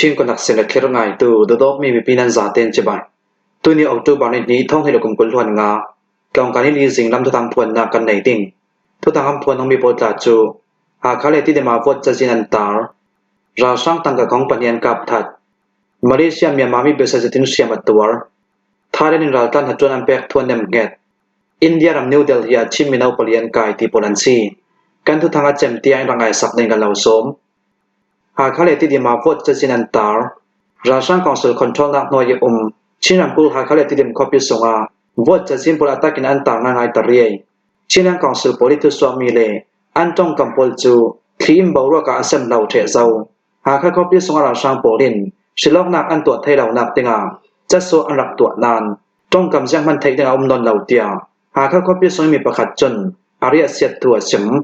Chin kunak sin le thlir ngaitu dawdawkmi mipi nan zaten cibai. Tuni October ni hnih thong hi le kum 25 tlawngka ni li zing lam thuthang phuannak kan nei ding. Thuthang an phuan mi pawl tla cu Hakha le Tidem ah vote cazin an tar. Ralhrang tangka kong pahnih an kap that. Malaysia Myanmar mi biasa zetin hriam a tuar. Thailand in raltlan hnaṭuan an pek thuan nem hnget. India ram New Delhi ah Chin mino pali an kai ti pawl an si. Kan thuthang a cem tiang in rak ngai sak ding kan lo sawm. Hakha le Tidim ah vote cazin an tar. Ralhrang Council control nak hnuai i um Chin ramkulh Hakha le Tidim khuapi sungah vote cazin pawl atak in an tar ngaingai ta riai. Chinland Council pawl i thusuakmi le an tongkam pawl cu thli in boruak ah a sem lo ṭheh zau. Hakha khuapi sungah ralhrang pawl in hrilhawknak an tuah thai lonak dingah casawh an rak tuah nain tongkam zianghmanh theih ding a um nawn lo tiah Hakha khuapi sung mi pakhat cun a riahsiat thu a chim.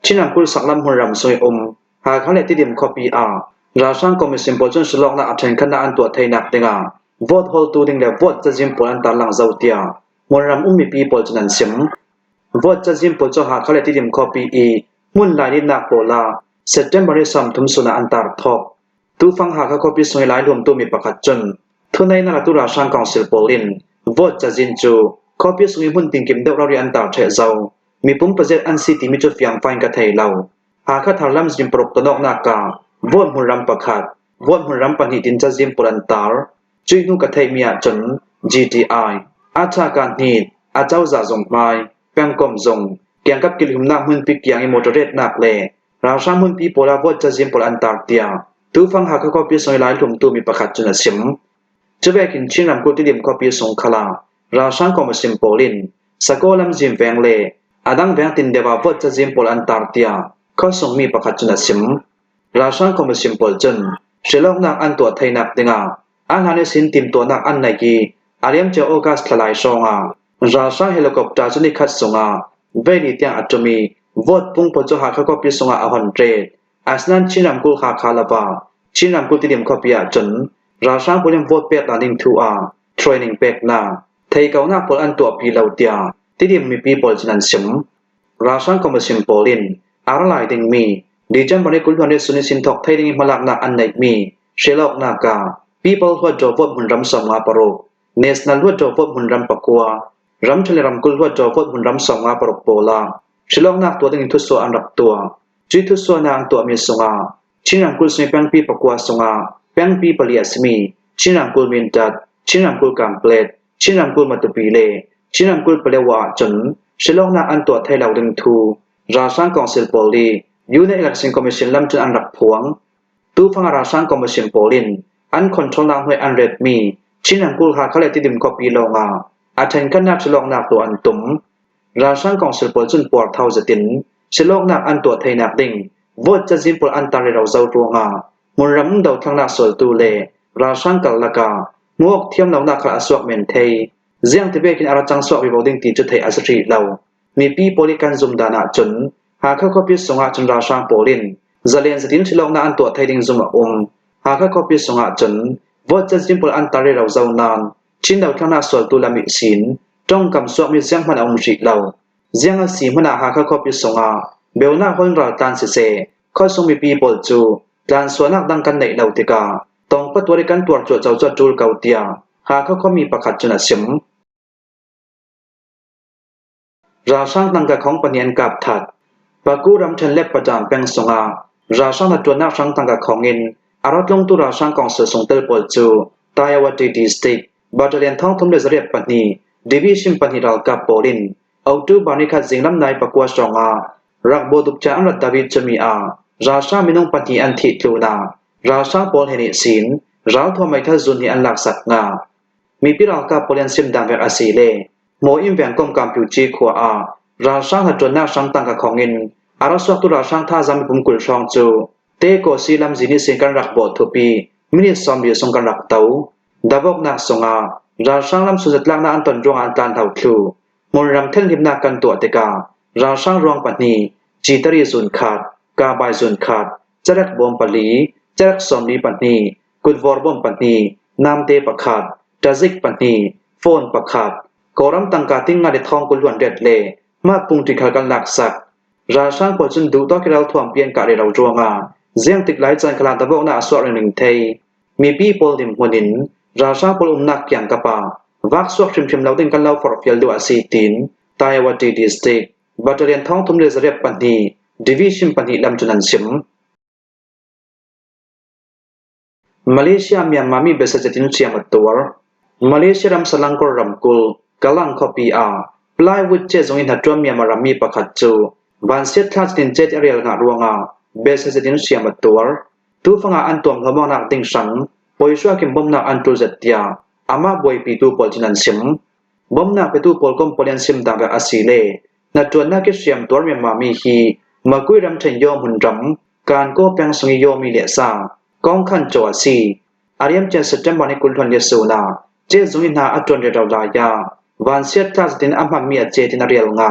Chin ramkulh saklam hmunram sung i um Hakha le Tidim khuapi ah ralhrang commission pawl cun hrilhawknak a ṭhenkhatnak an tuah thainak dingah vote hawltu ding le vote cazin pawl an tarlang zau tiah hmunram um mipi pawl cun an chim. Vote cazin pawl cu Hakha le Tidim khuapi i hmun lainitnak pawl ah September ni 30 sun ah an tar thawk. Tufang Hakha khuapi sung i lai hlumtu mi pakhat cun thuneinak latu ralhrang council pawl in vote cazin cu khuapi sung i hmun tinkim deuh rori an tar ṭheh zau. Mi pumpazet an si timi cu fiangfai in ka thei lo. Hakha thar lamzin paruk tonawknak ah vote hmunram pakhat, vote hmunram pahnih tin cazin pawl an tar. Cui hnu ka theihmi ahcun GTI, Aṭhaka Hnit, Acozah zung hmai, pengkomh zung, kiangkap kilhumnak hmunpi kiang i motor retnak le ralhrang hmunpi pawl ah vote cazin pawl an tar tiah tufang Hakha khuapi sung i lai hlumtu mi pakhat cun a chim. Cuvekin Chin ramkulh Tidim khuapi sung khal ah ralhrang commission pawl in Sakaw lamzin veng le a dang veng tin deuh ah vote cazin pawl an tar tiah khuasung mi pakhat cun a chim. Ralhrang commission pawl cun hrilhawknak an tuah thainak dingah a hlan i sin timhtuahnak an neih i a liamcia August thla lai hrawng ah ralhrang helicopter cu nikhat sungah veli tiang a ṭum i vote pung pawl cu Hakha khuapi sungah a hon ṭet. Asinain Chin ramkulh Hakha Lava, Chin ramkulh Tidim khuapi ahcun ralhrang pawl in vote pek ding thu ah training peknak, theikonak pawl an tuahpi lo tiah Tidim mipi pawl cun an chim. Ralhrang commission pawl in a ra lai dingmi December ni 20 suni sin thawk thei ding i hmalaknak an neihmi hrilhawknak ah People Hluttaw vote hmunram 56, National Hluttaw vote hmunram pakua, ramṭhen le ramkulh Hluttaw vote hmunram 56 pawl ah hrilhawknak tuah ding in thusuah an rak tuah. Cui thusuahnak an tuahmi sungah Chin ramkulh sung i pengpi pakua sungah pengpi pali a simi Chin ramkulh Mindat, Chin ramkulh Kamplet, Chin ramkulh Matupi le Chin ramkulh Palewa ahcun hrilhawknak an tuah thai lo ding thu ralhrang council pawl nih Union Election Commission lam cun an rak phuang. Tufang ah ralhrang commission pawl in an control nak hnuai an retmi Chin ramkulh Hakha le Tidim khuapi lawngah a ṭhenkhatnak hrilhawknak tuah an tum. Ralhrang council pawl cun puarthau zatin hrilhawknak an tuah thainak ding vote cazin pawl an tar i rozo ruangah hmunram dothlannak sualtu le ralhrang karlak ah hmuh thiam lonak kha a suak men thei. Ziang ti bek in a ra cang suak vivo ding ti cu theih a si rih lo. Mipi pawl i kan zum dan ahcun Hakha khuapi sungah cun ralhrang pawl in zalen zatin hrilhawknak an tuah thai ding zum a um. Hakha khuapi sungah cun vote cazin pawl an tar i rozo nain Chin dothlannak sualtu lam i sin tongkam suakmi ziang hmanh a um rih lo. Ziang a si hmanh ah Hakha khuapi sungah beunak hol raltlan siseh khuasung mipi pawl cu tlansualnak dang kan neih lo tikah tongpatuar i kan tuar cuahco cu a ṭul ko tiah Hakha khuami pakhat cun a chim. Ralhrang tangka khong pahnih an kap that. Paku ramṭhen le Pajang peng sungah ralhrang hnaṭuannak hrang tangka khong in a ra tlungtu ralhrang kongsul sungtel pawl cu Tayawati District Battalion 3802 Division pahnih ralkap pawl in October nikhat zinglam nai pakua hrawngah rakbawduk ca an rat David cumi ah ralhrang minung pahnih an thih tlun ah ralhrang pawl he nih sin ralthuam meithal zun hi an laksak hna. Mipi ralkap pawl an sim dang vek a si le Maw Inn vengkom Kampyu khua ah ralhrang hnaṭuannak hrang tangka khong in a rak suaktu ralhrang thazaang mipum 20 hrawng cu Te-Kaw-Si lamzin i sin kan rak bawh thup i minute 40 sung kan rak to. Davoknak sungah ralhrang lamsul zatlaknak an ton ruangah an tlan hlo thlu. Hmunram thenhlimnak kan tuah tikah ralhrang ruang pahnih, Citari zun khat, Kabai zun khat, carek bawm pali, carek 42, kutvor bawm pahnih, namte pakhat, ṭazik pahnih, phone pakhat, Kawlram tangka ting nga le thong kul luan riat le mah pungṭi khal kan laksak. Ralhrang pawl cun duhtawk i ralthuam pi an kah rero ruangah ziangtik lai caan khalan tabawknak a suah ring thei. mipi pawl dirhmun in ralhrang pawl umnak kiangkap ah vak suak hrimhrim lo ding kan lo forhfial duh a si tiin Tayawati District Battalion 3802 Division pahnih lam cun an chim. Malaysia Myanmar mi biasacet in hriam a tuar. Malaysia ram Selangor ramkulh, Kallang khuapi ah plywood cehzung in hnaṭuan Myanmar rammi pakhat cu vansiat thla in cet a rel ngah ruangah biasacet in hriam a tuar. Tufang ah an tuamhlawmnak ding hrang poisuakim bawmhnak an ṭulzet tiah amah buaipitu pawl cun an chim. Bawmhnak petu pawl kom pawl an sim tak a si le hnaṭuannak i hriam tuar Myanmar mi hi Makui ramṭhen Yaw hmun ram Kankaw peng sung i Yawmi le sa kong khan caw a si. A riamcian September ni 20 hluan le sun ah cehzung i hna a ṭuan rero lai ah vansiat tla zetin a hmanmi a cet in a rial nga.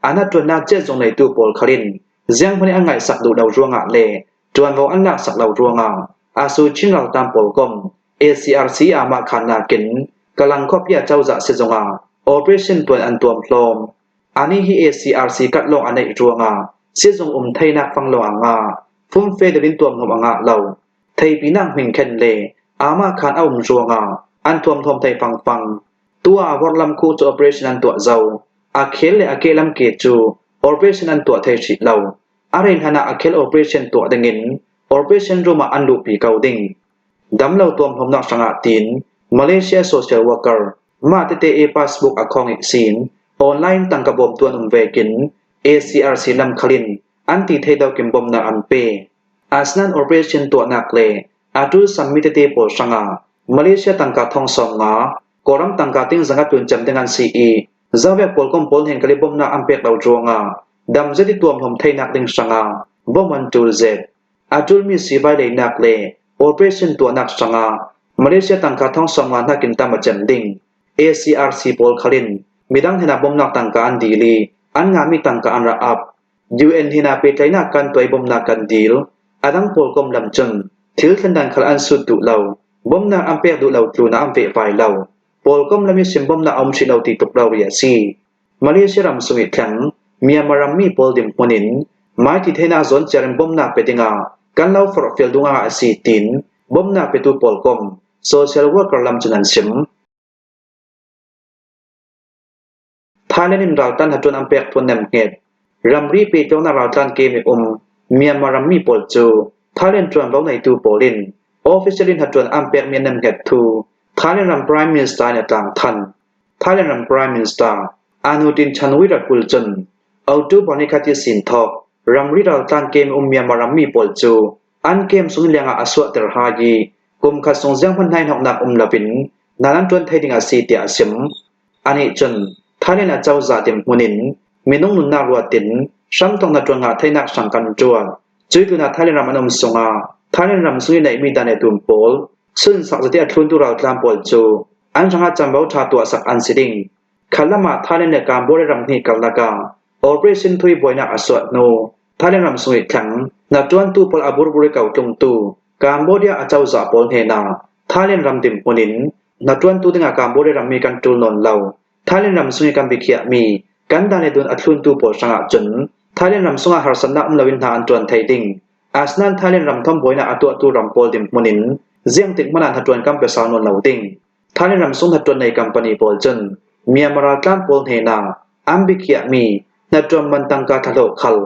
An a ṭuannak cehzung neitu pawl khal in zianghmanh in an ngaihsak duh lo ruangah le ṭuanvo an laksak lo ruangah Asu Chin raltam pawl kom ACRC aamahkhan nakin Kalang khuapi ah cozah sizung ah operation tuan an tuam hlawm. Anih hi ACRC kat lawng a neih ruangah sizung um theinak fang lawng a ngah. Fumfe deuh in tuamhlawm a ngah lo. Theipinak hmingkhen le aamahkhan a um ruangah an thuamthawm thei fangfang. Tuah vorlam khu cu operation an tuah zau. A khel le a kelam ke cu operation an tuah thei hrih lo. A rei hlan ah a khel operation tuah dingin operation room ah an luhpi ko ding. Damlo tuamhlawmnak hrangah tiin Malaysia social worker mah tete e-passbook a khong i sin online tangka bawmtu an um ve kin ACRC lamkhal in an ti thei do kim bawmnak an pe. Asnan operation tuahnak le atu sammi tete pawl hrangah Malaysia tangka thong sawm nga Kawlram tangka ting zanga tun cem ding an si i zawek pawl kom pawl hen kali bawmnak an pek lo ruangah dam zet i tuamhlawm theinak ding hrangah bawm an tul zet. A ṭulmi siivai leinak le operation tuahnak hrangah Malaysia tangka thong 50 nakin tam a cem ding. ACRC pawl khal in midang henah bawmhnak tangka an dil i an ngahmi tangka an rak ap. UN henah pehtlaihnak kan tuah i bawmhnak kan dil. A dang pawl kom lam cun thil thlendan khal an sut duh lo. Bawmhnak an pek duh lo tlun ah an vehvai lo. Pawl kom lam i sim bawmhnak a um hrih lo ti tuk lo ri a si. Malaysia ram sung i thleng Myanmar rammi pawl dirhmun in Maiti theihnak zawn ciar in bawmhnak pe dingah kan lo forhfial dungah a si tiin bawmhnak petu pawl kom social worker lam cun an chim. Thailand in raltan hatuan an pek thuan nem hnget. Ramri pehtlaihnak raltlan kem i um Myanmar rammi pawl cu Thailand ṭuanvo ngeitu pawl in official in hatuan an pekmi an nem hnget thu Thailand ram Prime Minister in a tlang than. Thailand ram Prime Minister Anutin Chanwirakul cun October nikhat i sin thawk ramri raltlan kem um Myanmar rammi pawl cu an kem sung lengah a suahter hna i kum khat sung zeihmanh hnainoknak um loin hna an ṭuan thai ding a si tiah a chim. Anih cun Thailand acozah dirhmun in minung nunnak ruat in hramthawknak ṭuan ngah theinak hrang kan ṭuan. Cui tlun ah Thailand ram an um sungah Thailand ram sung i neihmi dan le dum pawl sunsak zati a thluntu raltlan pawl cu An hrangah canvo ṭha tuahsak an si ding. Khalam ah Thailand le Cambodia ram hnih karlak ah operation thui buainak a suah hnu Thailand ram sung i thleng hnaṭuantu pawl a burbur i ko tlungtu Cambodia acozah pawl hnenah Thailand ram dirhmun in hnaṭuantu dingah Cambodia rammi kan ṭul nawn lo. Thailand ram sung i kan biakhiahmi kan dan le dun a thluntu pawl hrangah cun Thailand ram sungah harsatnak um loin hna an ṭuan thai ding. Asinain Thailand ram thom buainak a tuahtu ram pawl dirhmun in ziangtik hmanh ah hnaṭuan kan pe sau nawn lo ding. Thailand ram sung hnaṭuan nei company pawl cun Myanmar raltlan pawl hnenah an biakhiahmi hnaṭuan man tangka thlahlawh khal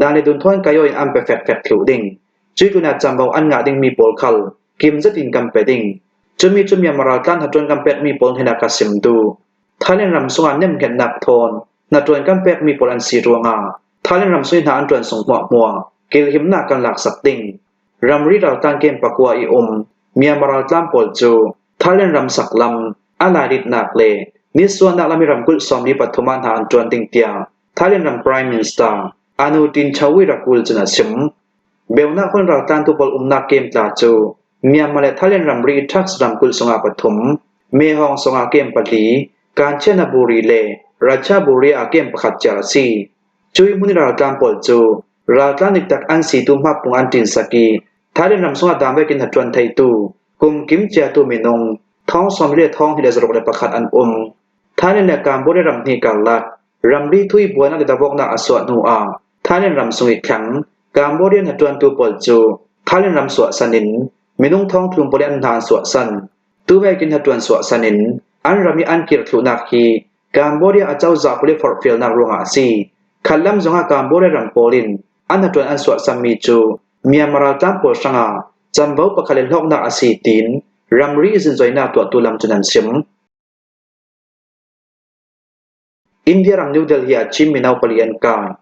dan le dun thawn kayo in an pe fekfek thlu ding. Cui tlun ah camvo an ngah dingmi pawl khal kim zet in kan pe ding. Cumi cu Myanmar raltlan hnaṭuan kan pekmi pawl hnenah ka sim duh. Thailand ram sungah nemhngetnak thawn hnaṭuan kan pekmi pawl an si ruangah Thailand ram sui hna an ṭuan sung hmuahhmuah kilhimnak kan laksak ding. Ramri raltlan kem pakua i um Myanmar raltlan pawl cu Thailand ram saklam a lairitnak le nisuahnak lam i ramkulh 43 ah hna an ṭuan ding tiah Thailand ram Prime Minister Anutin Chawirakul cun a chim. Beunak hmun raltlantu pawl umnak kem tla cu Myanmar le Thailand ramri Thaks ramkulh sungah pathum, Mehong sungah kem pali, Kanchanaburi le Ratchaburi ah kem pakhat cia a si. Cui hmun i raltlan pawl cu raltlan diktak an si tu hmapung an ṭin sak i Thailand ram sungah dam in hnaṭuan theitu kum kim ciatu minung thong sawm le thong hi le zaruk le pakhat an um. Thailand le Cambodia ram hnih karlak ramri thui buainak le davoknak a suah hnu ah Thailand ram sung i thlang Cambodian hnaṭuantu pawl cu Thailand ram suahsan in Minung thongtlung pawl i an hna an suahsan. Tuvekin hnaṭuan suahsan in an ram i an kir thluhnak hi Cambodia acozah pawl i forhfialnak ruangah a si. Khat lam zongah Cambodia ram pawl in an hnaṭuan an suahsammi cu Myanmar raltlang pawl hrangah canvo pakhat le hlawknak a si tiin ramri zinzoinak tuahtu lam cun an chim. India ram New Delhi ah Chin mino pali an kai.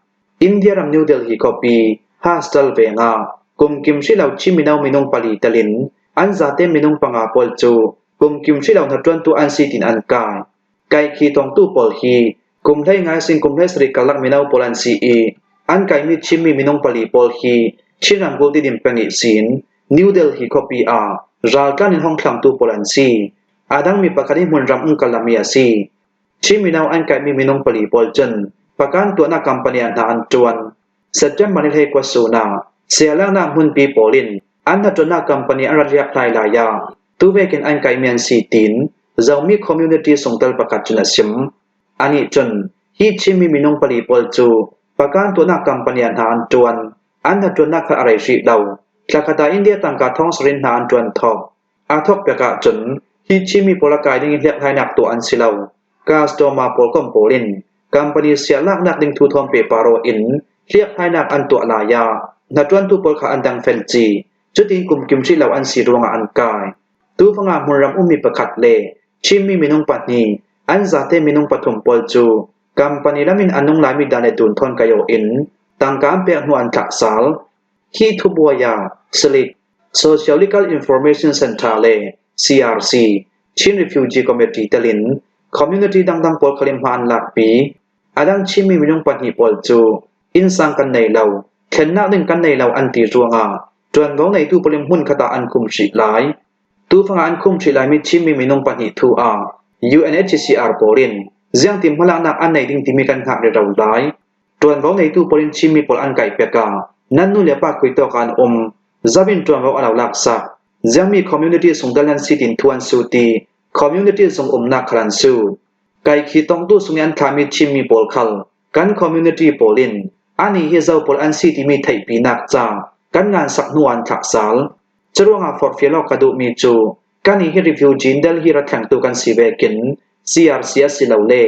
India ram New Delhi khuapi Hostel veng ah kumkim hrihlo Chin mino minung pali tel in an zate minung panga pawl cu kumkim hrihlo hnaṭuantu an si tiin an kai. Kaikhi tongtu pawl hi kum 15 sin kum 17 karlak mino pawl an si i an kaimi Chinmi minung pali pawl hi Chin ramkulh Tidim peng i siin New Delhi khuapi ah raltlan in hong thlangtu pawl an si. A dangmi pakhat hi hmunram umkal mi a si. Chin mino an kaimi minung pali pawl cun pakan tuahnak company ah hna an ṭuan. September ni 21 sun ah sialaknak hmunpi pawl in an hnaṭuannak company an rat riakhlai lai ah tuvekin an kaimi an si tiin Zomi community sungtel pakhat cun a chim. Anih cun hi Chinmi minung pali pawl cu pakan tuahnak company ah hna an ṭuan. An hnaṭuannak kha a rei hrih lo. Thlakhat ah India tangka thong sarih hna an ṭuan thawk. Aa thawk piak ahcun hi Chinmi pawl a kai ding i hliaphlainak tuah an si lo. Customer pawl komh pawl in company sialaknak ding thuthawm pe paro in hliaphlainak an tuah lai ah hnaṭuantu pawl kha an dang fel ci. Cutin kumkim hrih lo an si ruangah an kai. Tufang ah hmunram ummi pakhat le Chinmi minung pahnih an zate minung pathum pawl cu company lam in a nung laimi dan le tun thawn kaio in tangka an pek hnu an thlah sal. Hi thubuai ah Salik Sociological Information Center le CRC, Chin Refugee Committee tel in community dangdang pawl kha hma an lakpi. A dang Chinmi minung pahnih pawl cu innsang kan nei lo, thlennak ding kan nei lo an ti ruangah ṭuanvo neitu pawl in hmunkhat ah an khumhrih lai. Tufang ah an khumhrih laimi Chinmi minung pahnih thu ah UNHCR pawl in ziangti hmalaknak an nei ding timi kan hngak rih lo lai. Ṭuanvo neitu pawl in Chinmi pawl an kaih piak ah nan nu le pa kuitawk ah an um. Zam in ṭuanvo a lo laksak. Ziangmi community sungdal nan si tin thu an su ti. Community zung umnak khal an su. Kai khi tongtu sung i an thlahmi Chinmi pawl khal kan community pawl in anih hi zo pawl an si timi theihpinak ca kan ngan sak hnu an thlak sal. Curuangah forhfial awk ka duhmi cu kan hi refugee Delhi ra thlengtu kan si ve kin CRC a si lo le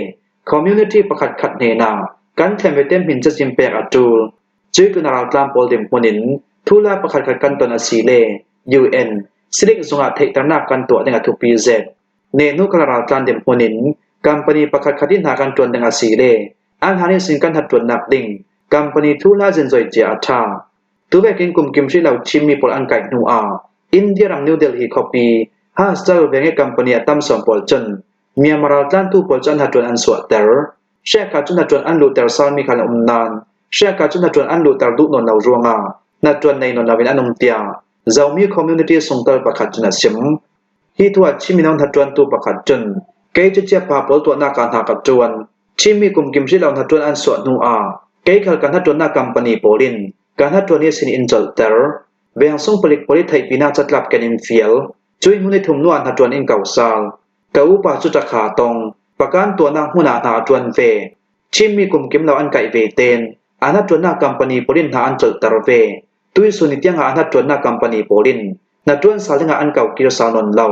Community pakhat khat hnenah kan thlen vete hmin cazin pek a ṭul. Cui kan raltlang pawl dirhmun in thula pakhat khat kan ton a si le UN silik zungah theihternak kan tuah ding a thupi zet. Nehhnu kan raltlang dirhmun in company pakhat khat in hna kan ṭuan ding a si le an hlan sin kan ṭuannak ding company thula zinzoi cia a ṭha. Tuvekin kum kim hrih lo Chinmi pawl an kai hnu ah India ram New Delhi khuapi Hostel veng i company a tam sawm pawl cun Myanmar raltlantu pawl cu an hnaṭuan an suahter. Hriangkha cu hnaṭuan an luhter salmi kha an um nain hriangkha cu hnaṭuan an luhter duh nawn lo ruangah hnaṭuan nei nawn loin an um tiah Zomi community sungtel pakhat cun a chim. Hi tu ah Chin mino hnaṭuantu pakhat cun kei cu chiapha pawl tuahnak ah hna ka ṭuan. Chinmi kumkim hrih lo hnaṭuan an suah hnu ah kei khal ka hnaṭuannak company pawl in ka hnaṭuan hi sin in colhter. Vengsung palik pawl i theihpinak catlap ken in fial. Cui hmun i thum hnu ah hnaṭuan in ko sal. Ka upa cu ṭakha tong, pakan tuahnak hmun ah hna a ṭuan ve. Chinmi kumkim lo an kaih ve ten, an hnaṭuannak company pawl in hna an colhter ve. Tuisun ni tiangah a hnaṭuannak company pawl in hnaṭuan sal dingah an kokir sal nawn lo.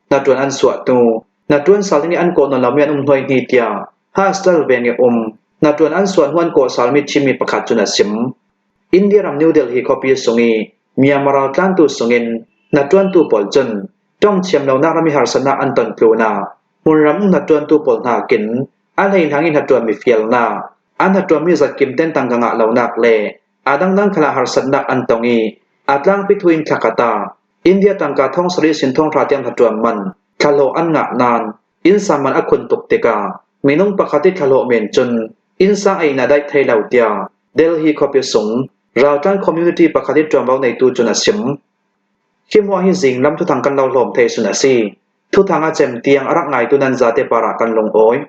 Hnaṭuan an suah hnu, hnaṭuan sal ding i an kawh nawn lomi an um hnuai hni tiah hostel veng i um hnaṭuan an suah hnu an kawh salmi Chinmi pakhat cun a chim. India ram New Delhi khuapi sung i Myanmar raltlantu sungin hnaṭuantu pawl cun ṭong thiam lonak ram i harsatnak an ton tlun ah hmunram um hnaṭuantu pawl hnakin a hleihlang i hnaṭuanmi fialnak, an hnaṭuanmi zatkim ten tangka ngah lonak le a dangdang khal ah harsatnak an tong i a tlangpi thu in thlakhat ah India tangka thong sarih sin thong hra tiang hnaṭuan man thlahlawh an ngah nain innsang man a khun tuk tikah minung pakhat i thlahlawh men cun innsang ei in a daih thai lo tiah Delhi khuapi sung raltlan community pakhat i ṭuanvo neitu cun a chim. Hi hmuah hi zinglam thuthang kan lo hlawm thei sun a si. Thuthang a cem tiang a rak ngaitu nan zate par ah kan lungawi.